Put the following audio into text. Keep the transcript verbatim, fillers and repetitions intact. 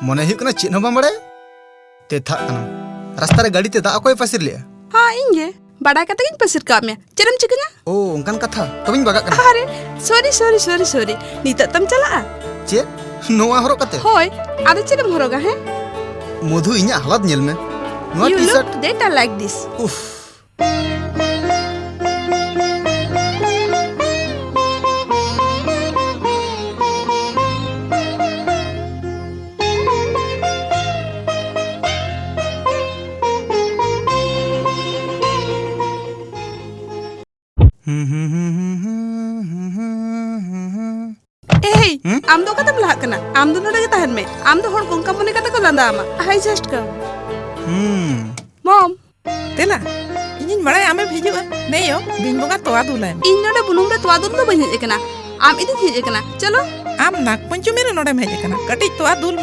ᱢᱚᱱᱮ ᱦᱩᱭᱩᱜ ᱠᱟᱱᱟ ᱪᱮᱫ ᱦᱚᱸ ᱵᱟᱢ ᱵᱟᱲᱟᱭᱟ᱾ ᱛᱮᱛᱷᱟᱜ ᱠᱟᱱᱟᱢ᱾ ᱨᱟᱥᱛᱟ ᱨᱮ ᱜᱟᱹᱰᱤ ᱛᱮ ᱫᱟᱜ ᱚᱠᱚᱭ ᱯᱟᱹᱥᱤᱨ ᱞᱮᱜᱼᱟ? ᱦᱟ, ᱤᱧ ᱜᱮ᱾ ᱵᱟᱰᱟᱭ ᱠᱟᱛᱮ ᱜᱤᱧ ᱯᱟᱹᱥᱤᱨ ᱠᱟᱜ ᱢᱮᱭᱟ᱾ ᱪᱮᱫ ᱮᱢ ᱪᱤᱠᱟᱹᱧᱟ? ᱳ, ᱚᱱᱠᱟᱱ ᱠᱟᱛᱷᱟ᱾ ᱛᱚᱵᱮᱧ ᱵᱟᱜᱟᱜ ᱠᱟᱱᱟ᱾ ᱟᱨᱮ, sorry, sorry, sorry, sorry. ᱱᱤᱛᱚᱜ ᱛᱟᱢ ᱪᱟᱞᱟᱜᱼᱟ? ᱪᱮᱫ? ᱱᱚᱣᱟ ᱦᱚᱨᱚᱜ ᱠᱟᱛᱮ? ᱦᱳᱭ, ᱟᱫᱚ ᱪᱮᱫ ᱮᱢ ᱦᱚᱨᱚᱜᱟ, ᱦᱮᱸ? ᱢᱚᱫᱷᱩ, ᱤᱧᱟᱹᱜ ᱦᱟᱞᱟᱛ ᱧᱮᱞ ᱢᱮ᱾ ᱱᱚᱣᱟ You T-shirt. Look better like this. ᱩᱯᱷ᱾ ᱮᱭ, ᱦᱩᱸ? ᱟᱢ ᱫᱚ ᱚᱠᱟᱛᱮᱢ ᱞᱟᱦᱟᱜ ᱠᱟᱱᱟ? ᱟᱢ ᱫᱚ ᱱᱚᱰᱮ ᱜᱮ ᱛᱟᱦᱮᱱ ᱢᱮ᱾ ᱟᱢ ᱫᱚ ᱦᱚᱲ ᱠᱚ ᱚᱱᱠᱟ ᱢᱚᱱᱮ ᱠᱟᱛᱮ ᱠᱚ ᱞᱟᱸᱫᱟ ᱟᱢᱟ᱾ I just come. ᱦᱩᱸ᱾ Mom. ᱫᱮᱞᱟ, ᱤᱧᱤᱧ ᱵᱟᱲᱟᱭᱟ ᱟᱢᱮᱢ ᱦᱤᱡᱩᱜᱼᱟ᱾ ᱱᱮᱭᱳ, ᱵᱤᱱ ᱵᱚᱸᱜᱟ ᱛᱚᱣᱟ ᱫᱩᱞᱟᱭ ᱢᱮ᱾ ᱤᱧ ᱱᱚᱰᱮ ᱵᱩᱱᱩᱢ ᱨᱮ ᱛᱚᱣᱟ ᱫᱩᱞ ᱫᱚ ᱵᱟᱹᱧ ᱦᱮᱡ ᱟᱠᱟᱱᱟ, ᱟᱢ ᱤᱫᱤᱧ ᱦᱮᱡ ᱟᱠᱟᱱᱟ᱾ ᱪᱚᱞᱚ᱾ ᱟᱢ ᱱᱟᱜᱽ ᱯᱚᱧᱪᱚᱢᱤ ᱨᱮ ᱱᱚᱰᱮᱢ ᱦᱮᱡ ᱟᱠᱟᱱᱟ, ᱠᱟᱹᱴᱤᱡ ᱛᱚᱣᱟ ᱫᱩᱞ